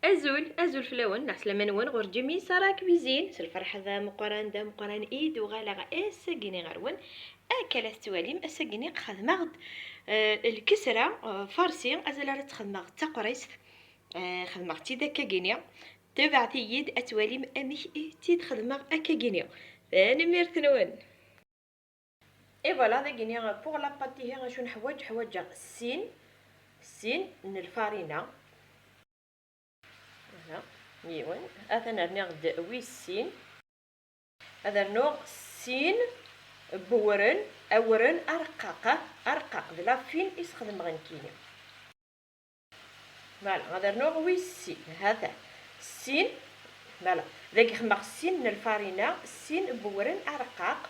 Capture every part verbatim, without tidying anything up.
Azul, azul fell-awen, lɛeslama-nwen ɣur Jimmy Sara Cuisine. S lferḥ d ameqqran, d ameqqran i d-uɣaleɣ ass-agi-ni ɣer-wen. Akka la tettwalim, ass-agi-ni xedmeɣ-d, eh, lkesra, eh, farsi, azal ara tt-xedmeɣ d taqrist. Eh, xedmeɣ-tt-id akkagini. Tebɛet-iyi-d ad twalim amek i tt-id-xedmeɣ akkagini. Tanemmirt-nwen. Et voilà, dagini, pour la pâte ihi acu neḥwaǧ? Ḥwaǧeɣ sin, sin n lfarina. Voilà, yiwen. Atan rniɣ-d wis sin. Ad rnuɣ sin n wewren, awren arqaq, arqaq, d la fine i sxedmeɣ nekkini. Voilà, ad rnuɣ wis sin, ha-t-a. Sin, voilà. Dagi xedmeɣ sin n lfarina, sin n wewren arqaq.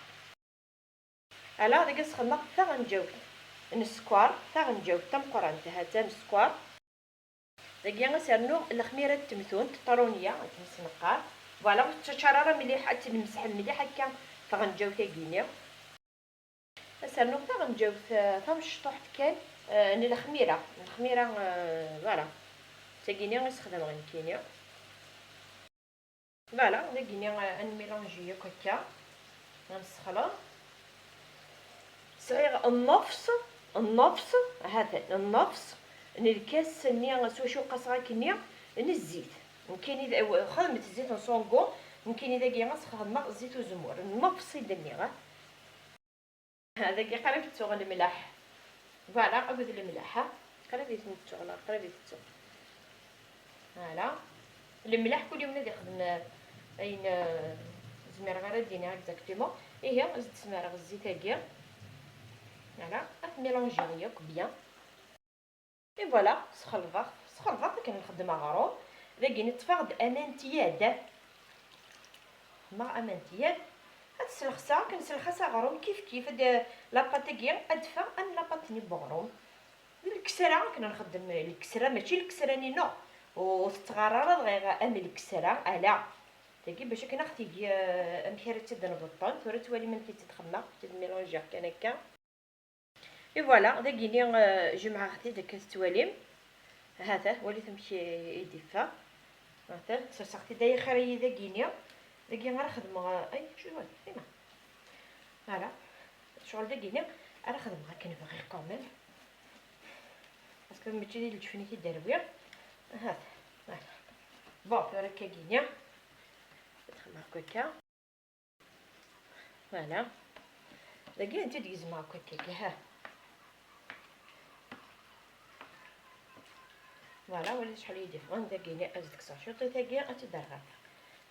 Ala, dagi sxedmeɣ taɣenǧawt n sskeṛ, taɣenǧawt tameqqrant, ha-tt-a n sskeṛ. Dagi ad s-rnuɣ lexmira n temtunt, ṭrunya, akken s-neqqar. Voilà, ur tettaččar ara mliḥ, ad tt-nemseḥ mliḥ akka, taɣenǧawt-agi-ni. Ad s-rnuɣ taɣenǧawt, eh, tamecṭuḥt kan, eh, n lexmira, n lexmira, eh, voilà. D tagini i sxedmeɣ nekkini. Voilà, dagini, eh, ad nmilanji akk akka, ad nessexleḍ. Sɛiɣ nnefṣ, nnefṣ, ha-t-an, nnefṣ n lkas-nni s wacu qqaseɣ akkenni, n zzit. Nekkini d, xedmet zzit n Songo, nekkini dagi ad s-xedmeɣ zzit uzemmur. Nnefṣ i d-nniɣ, eh. Dagi qrib ttuɣ lemlaḥ. Voilà, akked lemlaḥ, ha. Qrib i ten-ttuɣ, neɣ qrib i tettuɣ. Voilà. Lemlaḥ kul yiwen ad ixdem, eh, ayen, eh, zmireɣ ara d-iniɣ exactement. Ihi, ad s-d-smareɣ zzit-agi. Voilà, ad t-mélangeɣ yakk bien. Et voilà, sxelḍeɣ, sxelḍeɣ akken nxeddem aɣrum. Dagi neṭṭfeɣ-d aman n tyad. Ma aman n tyad, ad t-slexseɣ akken slexseɣ aɣrum kif kif. Ad, la pâte-agi ad d-teffeɣ am la pâte-nni n weɣrum. D lkesra akken nxeddem, lkesra mačči lkesra-nni, non. Ur tettɣar ara dɣa am lkesra, ala. Tagi bac akken ad ɣ-tigi, eh, amek ara tt-id-nbeṭṭen. Tura ad twalim amek i tt-id-xedmeɣ, tt-id-mélangeɣ kan akka. Et voilà, dagini, euh, jemɛeɣ-t-id akka tettwalim. Ha-t-a, walit amek i, i d-iffeɣ. Ha-t-a, serseɣ-t-id ay axir-iyi dagini. Dagi ara xedmeɣ, ay, acu i wali, fina. Voilà. Ccɣel dagini ara xedmeɣ akken bɣiɣ quand même. Parce que mačči d lǧefn i t-id-rwiɣ. Ha-t, voilà. Bon, tura akka gini. Ad xedmeɣ akka. Voilà. Dagi ad tt-id-gezmeɣ akk akka, ha. Voilà, wali acḥal i yi-d-iffɣen. Dagini ad d-kkseɣ ciṭ-agi, ad tt-id-rɣeɣ.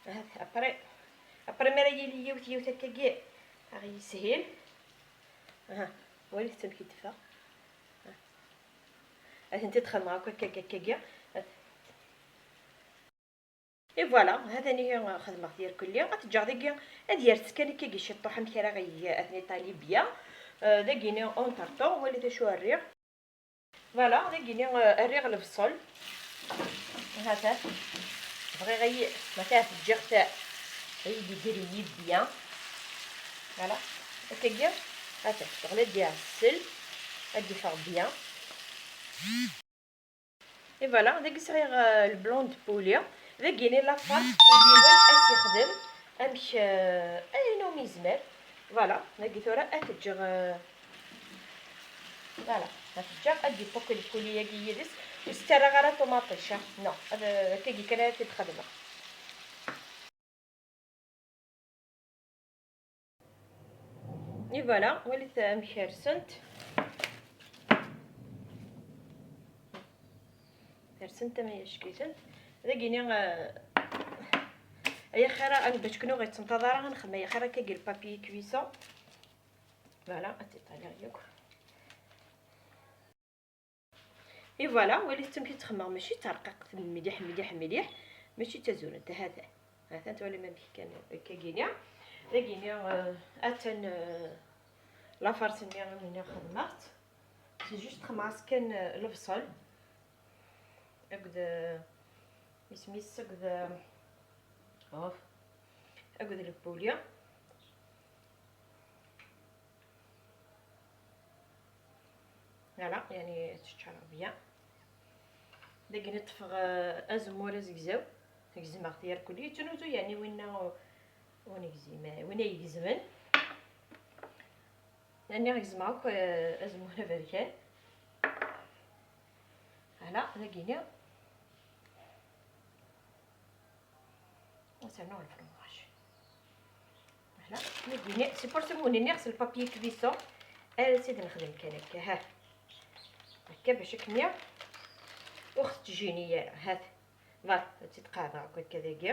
Ahat, après, après mi ara yili yiwet yiwet akkagi, ad aɣ-yishil. Aha, walit amek i d-teffeɣ. Ad tent-id-xedmeɣ akk akka, akkagi. Et voilà, ha-t-an ihi xedmeɣ-t irkelli. Ad t-ǧǧeɣ dagi, ad yers kan akkagi ciṭṭuḥ amek ara ɣ-yeg, ad t-nitali bien. Euh, dagini, entre temps, walit acu rriɣ. Voilà, dagini, euh, rriɣ lebṣel. Ha-t-an. Bɣiɣ ayi, ma ta ǧǧiɣ-t ad yi-d-igri bien. Voilà. Akkagi, ha-t-an. Ccɣel ad d-iɛessel, ad d-iffeɣ bien. Et voilà, dagi sɛiɣ, euh, le blanc de poulet. Dagini la farce, kul yiwen ad s-yexdem amek, euh, ayen umi yezmer. Voilà, dagi tura ad t-ǧǧeɣ, euh, voilà, ad t-ǧǧeɣ ad d-ifukel le poulet-agi yid-s. Ur s-ttarraɣ ara ṭumaṭic, ah, non, ad, akkagi kan ara t-id-xedmeɣ. Et voilà, walit amek rsent. Rsent am ayen ckitent. Dagini, euh, ay axir, am bac kunwi ur ɣ-ittenṭaḍ ara, ad nexdem ay axir akkagi le papier cuisson. Voilà, ad t-iṭaliɣ yakk. Et voilà, walit amek i tt-xedmeɣ, mačči d tarqiqt mliḥ, mliḥ, mliḥ, mačči d tazurant, ha-t-an. Ha-t-an, twalim amek kan, akkagini. Dagini, euh, atan, euh, la farce-nni, am ini xedmeɣ-tt. C'est juste xedmeɣ-as kan, euh, lebṣel. Akked, euh, isem-is, akked, euh, oh, akked le poulet. Voilà, يعني تتشرب bien. Dagi ṭṭfeɣ, eh, azemmur azegzaw, gezmeɣ-t yerkul, yettnuzu yeɛni winna u-, ur negzim, eh, winna igezmen. Nniɣ gezmeɣ akk, eh, azemmur aberkan. Voilà, dagini. Ad ternuɣ lefrumaj. Voilà, dagini, c'est pour ça wen-nniɣ s le papier cuisson ara tt-id-nexdem kan akka, ha. Akka bac akken ur ɣ-tettjini ara, hat. Voilà, ad tt-id-qeɛdeɣ akk akka dagi.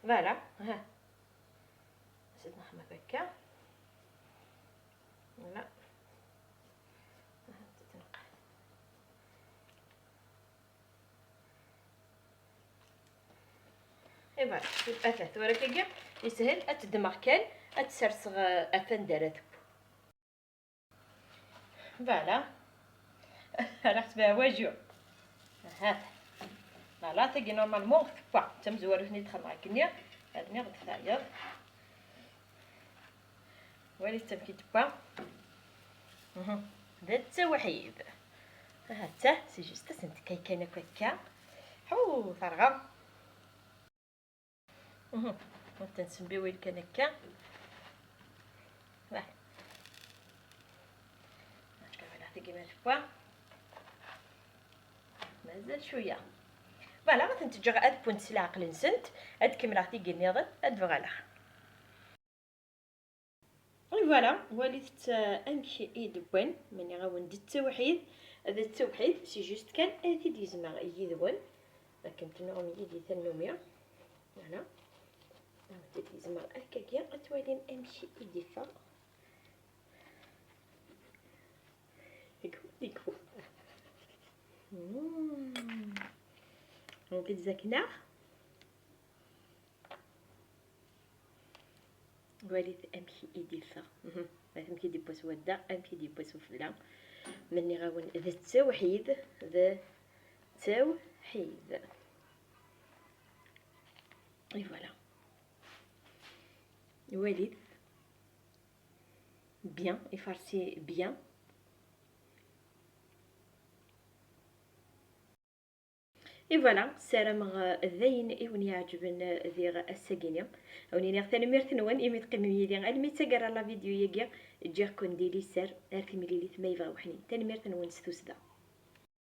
Voilà, ha. Ad tt-id-nexdem akka. Voilà. Ha, ad tt-id-nqeɛd. Et voilà, ata tura kagi yeshel, ad t-ddmeɣ kan, ad t-serseɣ, eh, ɣef wanda ara teww. Voilà. Ara ɣ-tbeɛ waju. Ahat. Voilà, tagi normalement tewwa. D tamezwarut-nni i d-xedmeɣ akkenni. Almi ɣ-d-tayeḍ. Walit amek i d-tewwa. Mhm. D ttawḥid. Ahat, c'est juste, ad sen-tekkay kan akk akka. Ḥu, terɣa. Mhm. Ad ten-sembiwil kan akka. Bah. Voilà, tagi ma tewwa. Mazal cwiya. Voilà, ad tent-ǧǧeɣ ad wwent s leɛqel-nsent. Ad kemmleɣ tigi nniḍen, ad d-uɣaleɣ. Et voilà, walit-tt, euh, amek i d-wwan, ma nniɣ-awen d ttawḥid, d ttawḥid, c'est juste kan ad t-id-gezmeɣ yid-wen, akken tennuɣem yid-i tannumi. Voilà. Ad t-id-gezmeɣ akkagi, ad twalim amek i d-iffeɣ. Degfu, degfu. Mm. Donc, d-zakneɣ. Walit amek i d-iffeɣ. Mhm. Walit amek i d-iwwa s wadda, amek i d-iwwa s ufella. Ma nniɣ-awen, d ttawḥid, d ttawḥid. Et voilà. Walit. Bien, ifarsi bien. Et voilà, ssarameɣ, euh, d ayen i wen-iɛeǧben, euh, diɣ ass-agi-ni. A wen-iniɣ tanemmirt-nwen imi teqqimem yid-i almi d taggara n la vidéo-agi. Ǧǧiɣ-ken di liser, ar timlilit ma yebɣa weḥnin. Tanemmirt-nwen s tussda.